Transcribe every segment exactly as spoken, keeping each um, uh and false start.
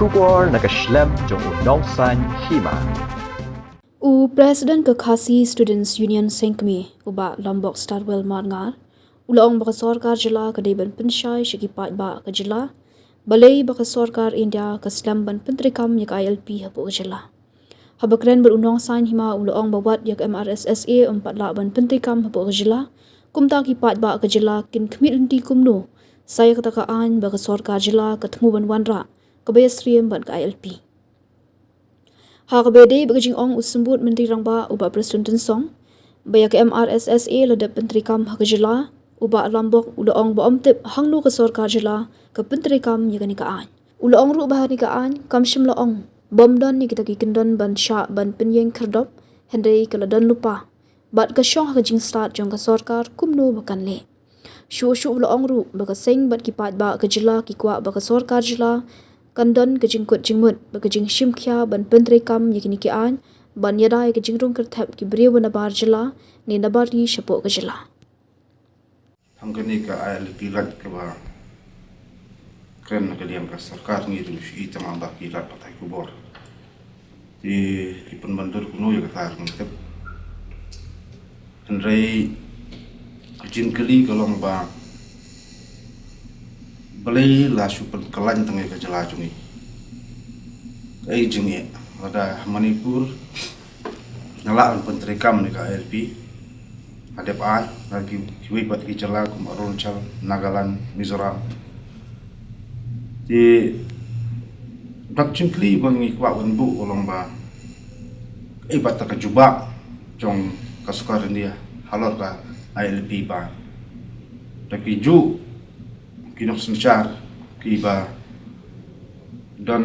Khubor na ka shlem jong u Nongsaiñ Hima. U President ka Khasi Students Union Sengkmie, u Bah Lambok Starwell Marngar, u la ong ba ka sorkar jylla ka dei ban pynshai sha ki paidbah ka jylla, balei ba ka sorkar India ka slem ban pyntreikam ïa ka I L P hapoh ka jylla. Haba kren bad u Nongsaiñ Hima u la ong ba wat ïa ka M R S S A ym pat lah ban pyntreikam hapoh ka jylla, kumta ki paidbah ka jylla kin khmih lynti kumno sa ïa kata ka aiñ ba ka sorkar jylla ka thmu ban wanrah, kaba ïasyriem bad ka I L P. Ha kaba ïadei bad ka jingong u Symbud Myntri Rangbah u Bah Prestone Tynsong ba ïa ka M R S S A la dep pyntreikam ha ka jylla, u Bah Lambok u la ong ba ym tip hangno ka sorkar jylla ka pyntreikam ïa kane ka aiñ. U la ong ruh ba ha kane ka aiñ kam shym la ong ba ym don ïa kita ki kyndon ban shah ban pynïeng khyrdop, hynrei ka la don lypa bad ka shong ha ka jingstad jong ka sorkar kumno ba kan leh. Shuh shuh u la ong ruh ba ka seng bad ki paidbah ka jylla ki kwah ba ka sorkar jylla kan don ka jingkut jingmut bad ka jingshim khia ban pyntreikam ïa kine ki aiñ ban ïada ïa ka jingrung kyrthep ki briew ba nabar jylla ne nabar ri shapoh ka jylla. Tang kane ka I L P lait kaba kren na ka liang ka sorkar ngi dang shu i tang amba ki lad pathai khubor. Te ki pynbyndur kumno ïa kata ngim tip. Hynrei ka jingkylli ka long ba balei la shu pynkylla tang ïa ka jylla jong ngi. Kaei jingeh lada ha Manipur nga lah ban pyntreikam ïa ka I L P. Hadep ai na ki kiwei pat ki jylla kum Arunachal, Nagaland, Mizoram. Te bad jingkylli ba ngi kwah ban buh ka long ba kaei pat ka jubab jong ka sorkar India halor ka I L P ba da ki ju ki nongsynshar kiba don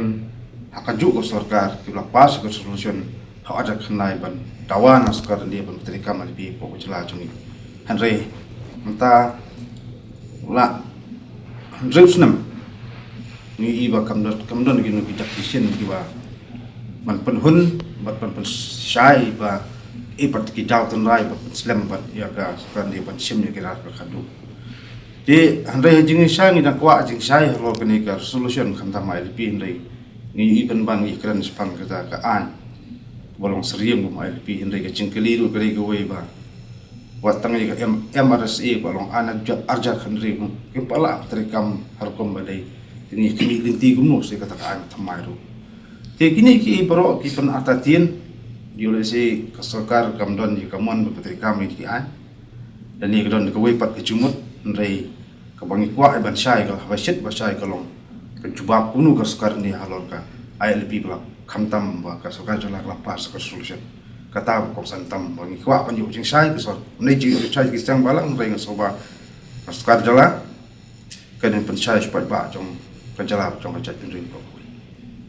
ha ka ju ka sorkar kiba la pass ka resolution ha arhajar khyndai ban dawa na sorkar India ban pyntreikam I L P hapoh ka jylla jong ngi. Hynrei mynta la hynriew snem ngi i ba kam don kam don kino ki dak ki shin kiba ban pynhun bad ban pynshai ba i pat ki daw tynrai bad pynslem bad ïa ka sorkar India ban shim ïa ki rat ka khadduh. Te hynrei ha jingshai ngi dang kwah jingshai halor kane ka resolution khamtam I L P hynrei ngi i pynban ngi kren shaphang kata ka aiñ ba long syriem kum I L P hynrei ka jingkylli ruh ka dei kawei ba wat tang ïa ka M- M R S A ba long aiñ jot arhajar khyndai kim pat lah pyntreikam ha rukom ba dei. Te ngi khmih lynti kumno sa ïa kata ka aiñ thymmai ruh. Te kine ki baroh ki pynartatien ïoh lehse ka sorkar kam don ïa ka mon ba pyntreikam ïa ki aiñ. Lane ka don kawei pat ka jingmut hynrei kaba ngi kwah ban shai ka haba shit ba shai ka long ka jubab kumno ka sorkar India halor ka I L P ba la khamtam ba ka sorkar jylla ka la pass ka resolution. Kata ba kongsan tam ba ngi kwah ban ïoh jingshai ka sor ne jingshai ki seng balang hynrei nga sngewbha ka sorkar jylla ka dang pynshai shaphang ba jong ka jylla jong ka jaitbynriew baroh kawei.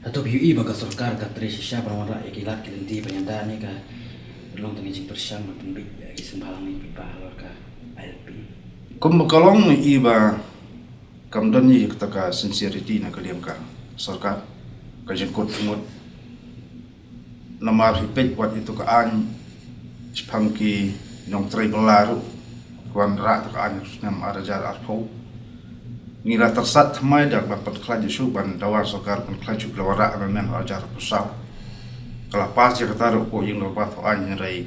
Hato phi ïohi ba ka sorkar ka trei shisha ban wanrah ïa ki lad ki lynti ban ïada ne ka long tang ïa jingpyrshang ban pynbeit ïa ki seng balang ne phi ba halor ka I L P? Kum ba ka long i ba kam don ïa kata ka sincerity na ka liang ka sorkar, ka jingkut jingmut. Namar hi peit wat ito ka aiñ shaphang ki nongtrei bylla ruh ki wanrah to ka aiñ ha u snem arhajar arphew. Ngi la tyrsad thymmai da ban pynkhlaiñ shuh ban dawa sorkar pynkhlaiñ shuh ki la wanrah amendment arhajar arphew saw. Ka la pass ïa kata ruh ko ïing dorbar to aiñ hynrei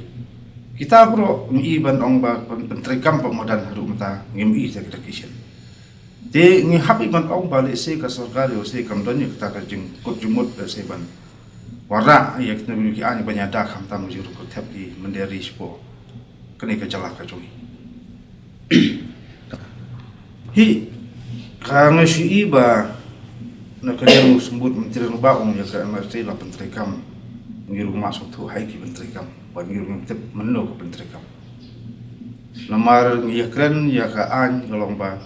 kita baroh ngi i ban ong ba pyn- pyntreikam ba madan haduh mynta ngim i te ka dak ki shin. Te ngi hap i ban ong ba lehse ka sorkar ïoh se kam don ïa kata ka jingkut jingmut lehse ban wanrah ïa kine ki aiñ ban ïada khamtam ka jingrung kyrthep ki mynder ri shapoh kane ka jylla ka jong ngi. Hi ka nga shu i ba na ka liang u Symbud Myntri Rangbah ong ïa ka M R S A la pyntreikam. Ngi ruh ngim sngewthuh ha ki pyntreikam bad ngi ruh ngim tip mynno ka pyntreikam. Namar ngi ïakren ïa ka aiñ ka long ba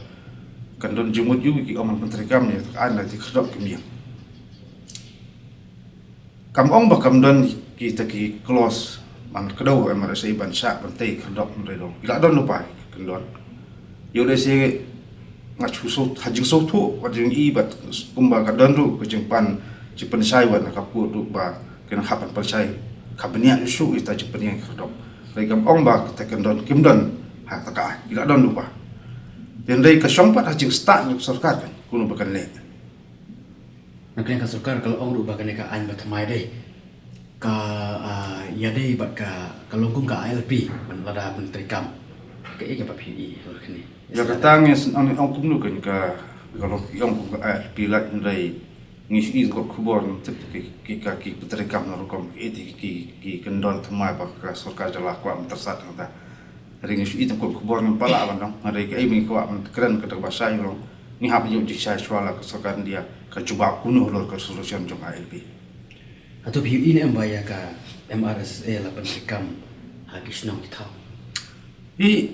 kan don jingmut ïa ki ong ban pyntreikam ïa ka aiñ la ki khyrdop ki miang. Kam ong ba kam don kita ki clause ban kdew M R S A ban shah ban tei khyrdop hynrei dong ki la don lypa ki kyndon. Ïoh lehse nga shu shu ha jingsngewthuh wat jing i bad kumba ka don ruh ka jingpan jingpynshai wat na ka court ruh ba kin hap ban pynshai ka bniah shu ita jingpynïeng khyrdop. Hynrei kam ong ba kita kyndon kim don ha ta ka ai ki la don lypa. Hynrei ka shong pat ha jingstad na ka sorkar kan kumno ba kan leh. Na ka liang ka sorkar ka la ong ruh ba kane ka aiñ ba thymmai dei ka, ah, ïadei bad ka, ka long kum ka I L P ban lada ban treikam. Kaei kaba phi ïohi halor kane? Ïa kata ngi sngewthuh ong kumno kan ka, ka long ong kum ka I L P lait, hynrei ngi shu i kot khubor ngam tip ki, ki, ka, ki treikam na rukom ki, ki, ki, ki kyndon thymmai ba ka sorkar jylla kwah ban tyrsad kata. Hynrei ngi shu i tang kot khubor ngim pat lah ban ong. Hynrei kaei ba ngi kwah ban kren kata kaba shai long, ngi hap ïoh jingshai shuwa la ka sorkar India ka jubab kumno halor ka resolution jong I L P. Hato phi ïohi ne em ba ïa ka M R S S A la pyntreikam ha ki shnong ki thaw? Hi,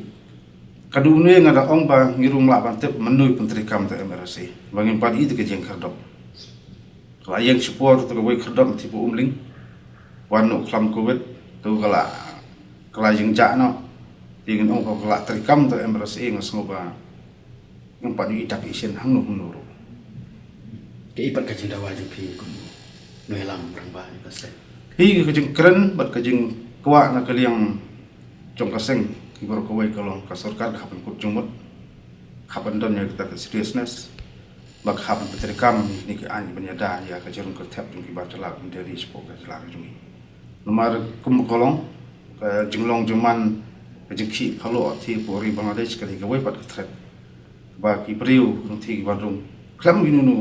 ka dei ne nga da ong ba ngi ruh ngim lah ban tip mynno pyntreikam da M R S S A. Ba ngim pat i da ka jingkhyrdop. Ka la ïeng shipor te kawei khyrdop te ba Umling. Wan noh khlam covid te ka la, ka la ïeng jah noh. Te ngin ong ka la treikam te M R S S A, nga sngew ba ngim pat ïohi da ka isien hangno hangno ruh. Kaei pat ka jingdawa jong phi kum u nongïalam rangbah jong ka seng? Hi ka jingkren bad ka jingkwah na ka liang jong ka seng, ki baroh kawei ka long ka sorkar ka hap ban kut jingmut, ka hap ban don ïa kata ka seriousness, ba ka hap ban pyntreikam ïa kine ki aiñ ban ïada ïa ka jingrung kyrthep jong ki bar jylla ban ri shapoh ka jylla ka jong ngi. Namar kum ka long, ka jinglong jingman, ka jingkhih phalor te hapoh ri Bangladesh ka dei kawei pat ka threat ba ki briew ki nongthied ki bar rung khlem kino kino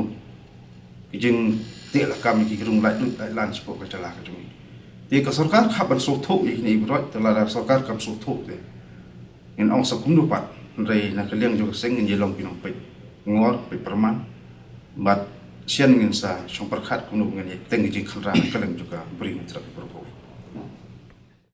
ki jingteh lakam ïa ki rung laitluid laitlan shapoh ka jylla ka jong ngi. Te ka sorkar ka hap ban sngewthuh ïa kine baroh, te lada sorkar kam sngewthuh te ngin ong sa kumno pat, hynrei na ka liang jong ka seng ngin ïa long ki nongpeit ngor, peit pyrman, bad shen ngin sa shong pyrkhat kumno ngin ïa teng ka jingkhynra na ka liang jong ka briew na ka tyrok baroh kawei.